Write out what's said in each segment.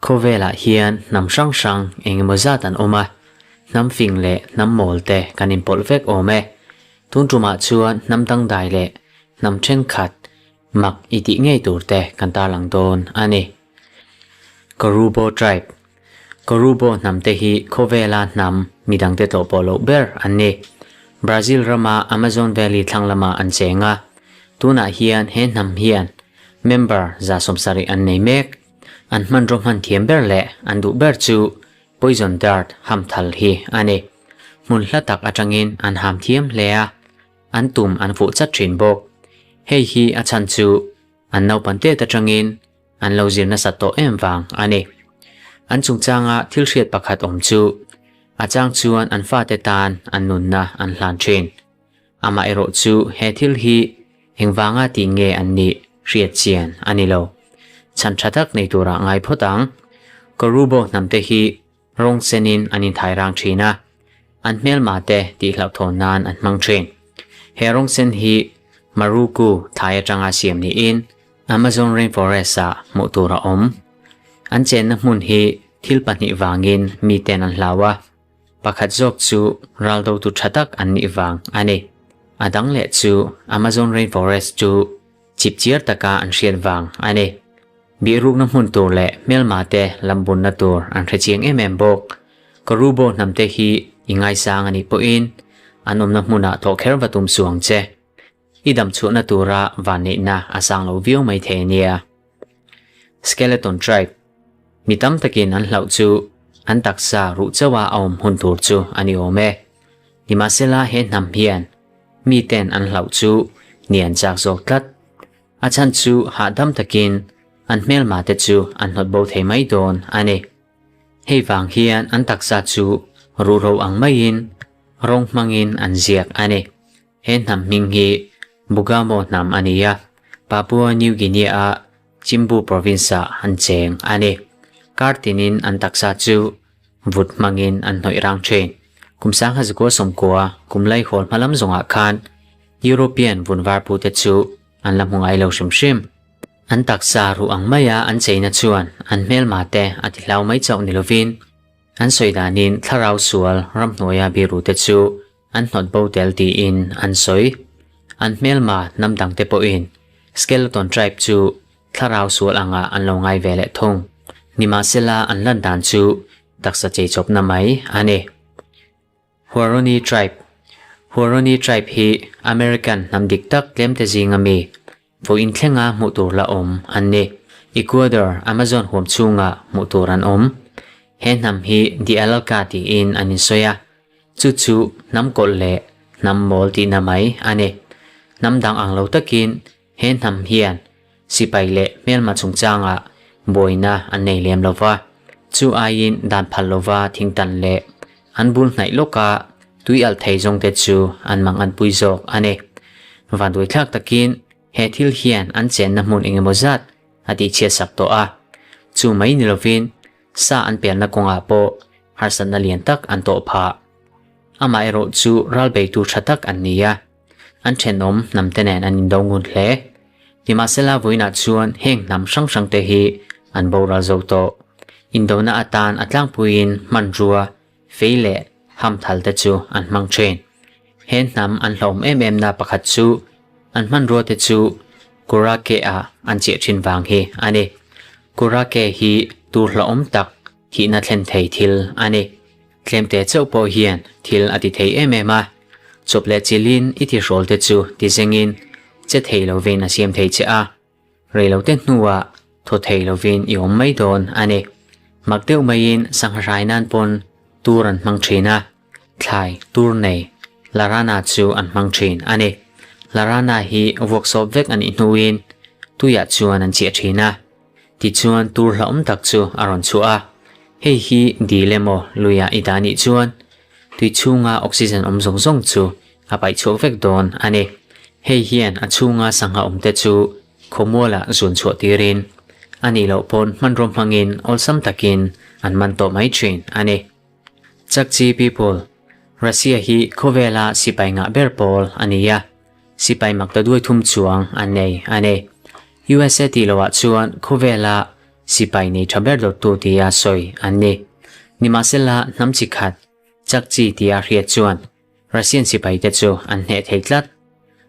Khawvelah hian hnam hrang hrang eng emaw zat an awm a, hnam fing leh hnam mawl te kan inpawlh vek awm e. Tun tumah chuan hnam dangdai leh hnam thenkhat mak i tih ngei tur te kan tarlang dawn a ni. Korubo Tribe Korubo hnam te hi khawvela hnam midangte tlawh pawh loh ber an ni. Brazil rama Amazon Valley thlang lamah an cheng a, tunah hian he hnam hian member 70 an nei mek. An hmanraw hman thiam ber leh an duh ber chu poison dart hamthal hi a ni. Hmun hla tak atangin an ham thiam hle a, an tum an fuh chat thin bawk. Hei hi a chhan chu an naupan tet atangin an lo zir nasat tawh em vang a ni. An chungchanga thil hriat pakhat awm chu a chang chuan an fate tan an nunna an hlan thin. Amaherawh chu he thil hi engvanga tih nge an nih hriat chian a ni lo. Chhan tha tak nei turah ngai phawt ang. Korubo hnamte hi rawng senin an inthai rang thin a, an hmelma te tih hlauhthawn nan an hmang thin. He rawng sen hi Maruku thlai atanga siam niin Amazon Rainforest-ah hmuh tur a awm. An chenna hmun hi thil pahnih vangin miten an hlau a. Pakhat zawk chu raldotu tha tak an nih vang a ni. A dang leh chu Amazon Rainforest chu chipchiar taka an hriat vang a ni. Bihrukna hmun tur leh hmelma te lambunna tur an hre chiang em em bawk. Korubo hnamte hi i ngaisang a nih pawhin an awmna hmunah thawh kher va tum suh ang che. I dam chhuahna tura vanneihna a sang lo viau mai thei a nia. Skeleton Tribe Mi tam takin an hlauh chu an taksa ruh chauha a awm hun tur chu a ni awm e. Nimahsela he hnam hian miten an hlauh chu ni an chak zawk tlat. A chhan chu hahdam takin an hmelma te chu an hnawt bo thei mai dawn a ni. Hei vang hian an taksa chu ruhro ang maiin rawng hmangin an ziak a ni. He hnam hming hi Bugamo hnam a ni a, Papua New Guinea-a Chimbu Province-ah an cheng a ni. Kar tinin an taksa chu vut hmangin an hnawih rang thin. Kum 1990 kum laihawl hma lam zawngah khan European vun varpute chu an la hmu ngai lo hrim hrim. An taksa ruh ang maia an cheina chuan an hmelmate a tihlau mai chauh ni lovin an sawi danin thlarau sual ramhnuaia birute chu an hnawt bo tel tiin an sawi. An hmelma hnam dangte pawhin Skeleton Tribe chu thlarau sual angah an lo ngai ve leh thung. Nimahsela an lan dan chu taksa cheichawpna mai a ni. Huaroni Tribe Huaroni Tribe hi American hnam dik tak tlemte zinga mi Vawiin thlenga hmuh tur la awm an ni. Ecuador, Amazon huam chhungah hmuh tur an awm. He hnam hi The Alalka tiin an insawi a, chu chu hnam kawlh leh hnam mawl tihna mai a ni. Hnam dang ang lo takin he hnam hian sipai leh hmelma chungchangah buaina an nei lem lo va, chu aiin dan phal lova thingtan leh an bul hnaih lawka tui alh thei zawngte chu an mang an pui zawk a ni. Vanduaithlak takin he thil hian an chenna hmun eng emaw zat a tihchhiat sak tawh a, chu mai ni lovin sa an pelna kawngah pawh harsatna lian tak an tawh phah. Amaherawh chu ralbeitu tha tak an ni a, an thenawm hnamte nen an indo ngun hle. Nimahsela vawiinah chuan heng hnam hrang hrangte hi an boral zo tawh. Indona atan a tlangpuiin hmanrua, fei leh hamthal te chu an hmang thin. He hnam an hlauhawm em em na pakhat chu an hmanrua te chu Kurake ah an chiah thin vang hi a ni. Kurake hi tur hlauhawm tak thihna thlen thei thil a ni. Tlemte chauh pawh hian thil a ti thei em em a, chawp leh chilhin i thihrawl te chu ti zengin che thei lovin a siam thei che a, reilote hnuah thaw thei lovin i awm mai dawn a ni. Mak deuh maiin sangha hrai nan pawn tur an hmang thin a, thlai tur nei Larana chu an hmang thin a ni. Larana hi vuaksawp vek a nih hnuin tuiah chuan an chiah thin a. Tichuan tur hlauhawm tak chu a rawn chhuah a, hei hi dil emaw luiah i dah nih chuan tui chhunga oxygen awm zawng zawng chu a paih chhuak vek dawn a ni. Hei hian a chhunga sangha awmte chu khawmualah zun chhuah tirin a nih loh pawn hmanraw hmangin awlsam takin an man tawh mai thin a ni. Chakchi people, Russia hi khawvela sipai ngah ber pawl a ni a, sipai mak ta duai thum chuang an nei a ni. USA tih lohah chuan khawvela sipai nei tha ber dawttu tia sawi an ni. Nimahsela hnam chi khat chak chi tia hriat chuan Russian sipaite chu an hneh thei tlat.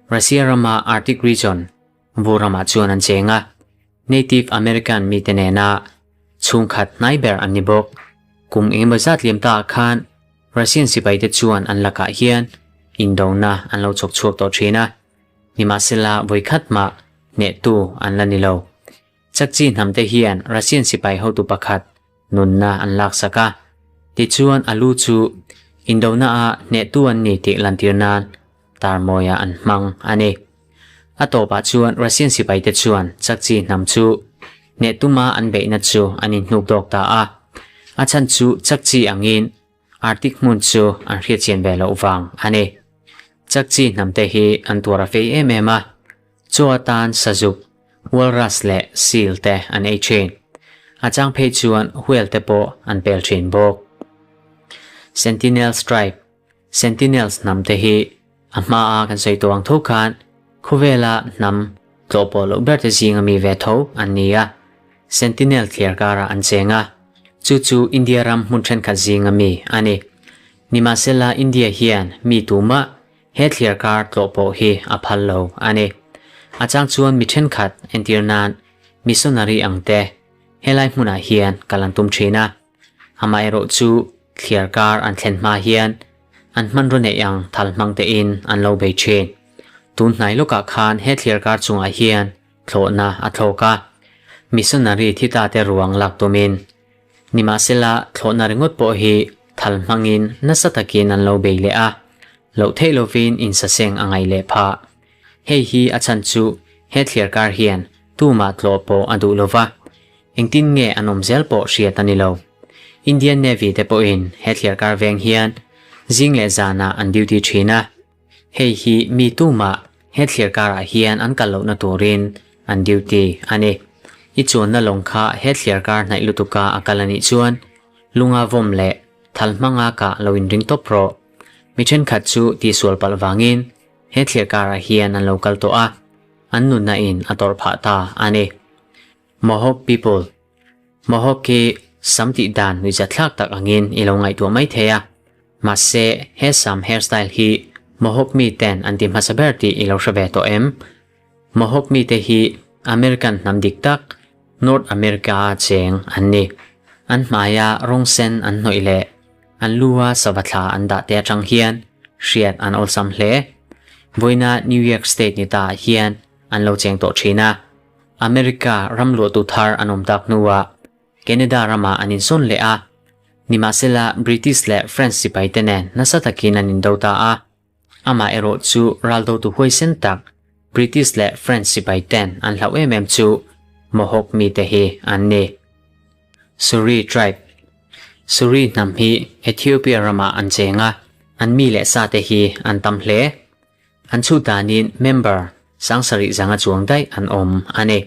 Russia rama Arctic region vur ramah chuan an cheng a, Native American mite nena chhungkhat hnai ber an ni bawk. Kum engemaw zat liam taah khan Russian sipaite chuan an lakah hian indona an lo chawk chhuak tawh thin a, nimahsela vawikhat mah hnehtu an la ni lo. Chakchi hnamte hian Russian sipai hotu pakhat nunna an laksak a, tichuan a lu chu indonaah hnehtu an ni tih lantir nan tarmawiah an hmang a ni. A tawpah chuan Russian sipaite chuan Chakchi hnam chu hnehtuma an beihna chu an inhnuk dawk ta a, a chhan chu Chakchi angin Arctic hmun chu an hriatchian ve loh vang a ni. Chakchi hnamte hi an tuar a fei em em a, Chaw atan sazuk, walrus leh seal te an ei thin. A chang phei chuan whale te pawh an pel thin bawk. Sentinels tribe, Sentinels hnam te hi a hmaa kan sawi tawh ang tho khan khawvela hnam tlawh pawh loh ber te zinga mi ve tho an ni a. Sentinel thliar karah an cheng a, chu chu India ram hmun thenkhat zinga mi a ni. Nimahsela India hian mi tumah He thliar kar tlawh pawh hi a phal lo a ni. A chang chuan mi thenkhat entir nan missionary ang te helai hmunah hian kal an tum thin a. Amaherawh chu thliar kar an thlen hma hian an hmanraw neih ang thal hmang tein an lo bei thin. Tun hnai lawkah khan he thliar kar chungah hian thlawhna a thlawk a. Missionary thi ta te ruang lak tumin Nimahsela, thlawhna ringawt pawh hi thal hmangin nasa takin an lo bei leh a, loh theih lovin insaseng a ngaih leh phah. Hei hi a chhan chu he thliarkar hian tumah tlawh pawh a duh lova, engtin nge an awm zel pawh hriat a ni lo. Indian Navy te pawhin he thliarkar veng hian zing leh zanah an duty thin a, Hei hi mi tumah he thlir karah hian an kal lohna turin an duty a ni. I chuanna lawng kha he thlir kar hnaih lutuka a kal a nih chuan lunga vawm leh thal hmanga kah lo inring tawp rawh. Mi thenkhat chu tihsual palh vangin he thlir karah hian an lo kal tawh a, an nunna in a tawrh phah ta a ni. Mohawk people Mohawk hi sam tih dan nuihzatthlak tak angin i lo ngaihtuah mai thei a, mahse he sam hairstyle hi Mohawk mi ten an ti hmasa ber tih i lo hre ve tawh em? Mohawk mite hi American hnam dik tak, North America-a cheng an ni. An hmaia rawng sen an hnawih leh an lua sava thla an dah te atang hian hriat an awlsam hle. Vawiina New York State ni ta ah hian an lo cheng tawh thin a. America ram luahtu thar an awm tak hnuah Canada ramah an insawn leh a, nimahsela British leh French sipaite nen nasa takin an indo ta a. Amah erawh chu raldotu huaisen tak British leh French sipaiten an hlauh em em chu Mohawk mite hi an ni. Suri tribe Suri hnam hi Ethiopia ramah an cheng a, an mi leh sate hi an tam hle. An chhut danin member sangsarih zanga chuang daih an awm a ni.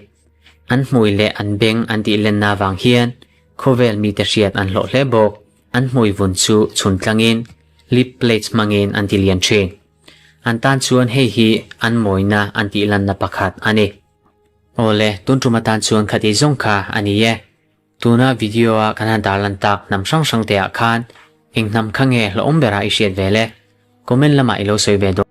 An hmui leh an beng an tih lenna vang hian khawvel mite hriat an hlawh hle bawk. An hmui vun chu chhun tlangin lip plates hmangin an ti lian thin. An tan chuan hei hi an mawina an tih lanna pakhat a ni. Awle, tun tum atan chuan khati zawng kha a ni e. Tuna video a kan han tarlan tak hnam hrang hrang te ah khan eng hnam kha nge hlawhawm berah i hriat ve le? Comment lamah i lo sawi ve dawn.